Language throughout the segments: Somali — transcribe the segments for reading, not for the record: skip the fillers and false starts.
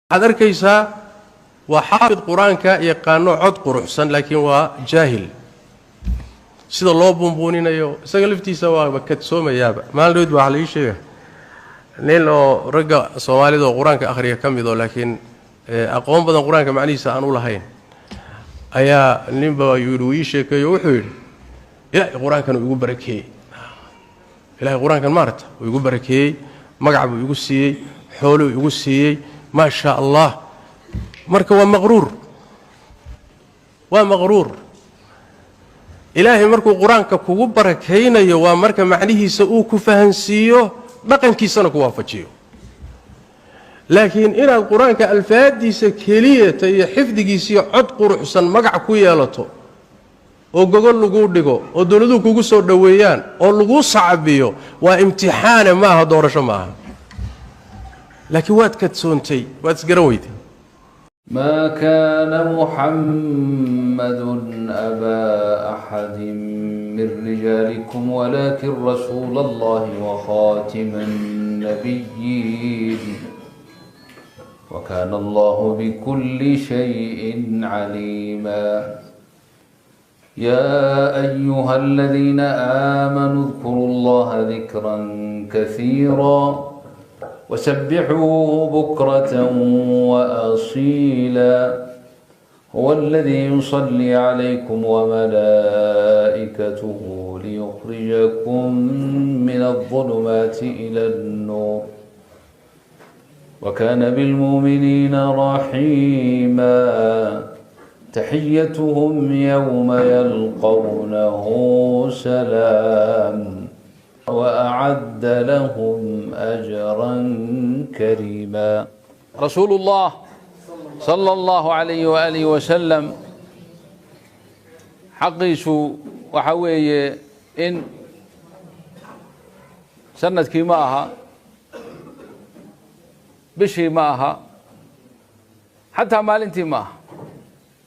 Waxaad arkaysaa waa xaafid qur-aanka yaqaano, cod quruxsan, laakiin waa jaahil. Sida loo buunbuuninayo isaga laftiisa waaba kadsoomayaaba. Maalin dhawid baa waxa la ii sheegay nin oo ragga Soomaalida oo qur-aanka akhriya ka mid oo, laakiin aqoon badan qur-aanka macnihiisa aan u lahayn, ayaa ninba yidhi, uu ii sheekeeyo, wuxuu yidhi: "Ilaahay qur-aankan uu igu barakeeyey, Ilahay qur-aankan maarata uu igu barakeeyey, magac buu igu siiyey, xooluu igu siiyey, maa shaa Allah." Marka waa maqruur, waa maqruur. Ilaahay markuu qur-aanka kugu barakaynayo waa marka macnihiisa uu ku fahansiiyo, dhaqankiisana ku waafajiyo. Laakiin inaad qur-aanka alfaadiisa keliyata iyo xifdigiisiiyo cod quruxsan magac ku yeelato oo gogol laguu dhigo oo dowladuhu kugu soo dhoweeyaan oo laguu sacabiyo, waa imtixaane, maaha doorasho, maaha. Laakiin waad kadsoontay, waad isgaran weyday. ما كان محمد أبا أحد من رجالكم ولكن رسول الله وخاتم النبيين وكان الله بكل شيء عليما. يا أيها الذين آمنوا اذكروا الله ذكرا كثيرا وسبحوه بكرة وأصيلا. هو الذي يصلي عليكم وملائكته ليخرجكم من الظلمات إلى النور وكان بالمؤمنين رحيما. تحيتهم يوم يلقونه سلام وأعد لهم أجرا كريما. رسول الله صلى الله عليه وآله وسلم xaqiisu waxa weeye in sanadkii ma aha, bishii ma aha, xataa maalintii ma aha,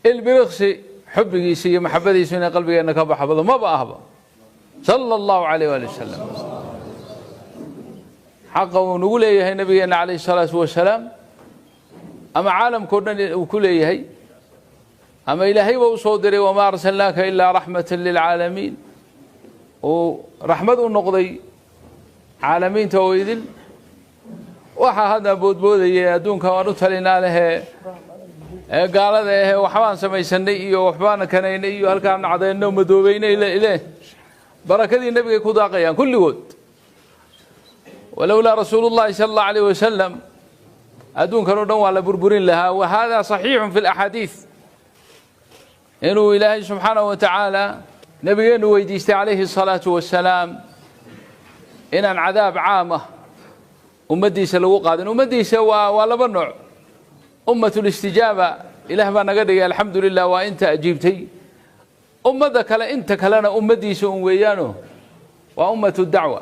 ilbiriqsi xubbigiisa iyo maxabadiisu inay qalbigeenna ka baxbado maba ahba. صلى الله عليه وآله وسلم. Xaqa uu nagu leeyahay nabigeenna عليه الصلاة والسلام, ama caalamkao dhan uu ku leeyahay, ama Ilaahayba u soo diray, وما أرسلناك إلا رحمة للعالمين, uu raxmad u noqday caalamiinta oo idil. Waxaa hadda boodboodaya adduunka waan u talinaa lehee ee gaalada ahee, waxbaan samaysanay iyo waxbaan kanaynay iyo halkaan cadayno madoobeynay ile, barakadii nebigay ku daaqayaan kulligood. ولولا رسول الله صلى الله عليه وسلم adduunkan o dhan waa la burburin lahaa. وهذا صحيح في الأحاديث, inuu Ilaahay subxaanaه wa tacaala nebigeennu weydiistay عليه الصلاة والسلام inaan cadaab caam ah ummaddiisa lagu qaadin. Ummaddiisa waa laba nooc. أمة الاستجابة Ilaah baa naga dhigay, alxamdu lilah, waa inta ajiibtay. Ummadda kale, inta kalena ummaddiisa un weeyaano, waa أمة الدعوة.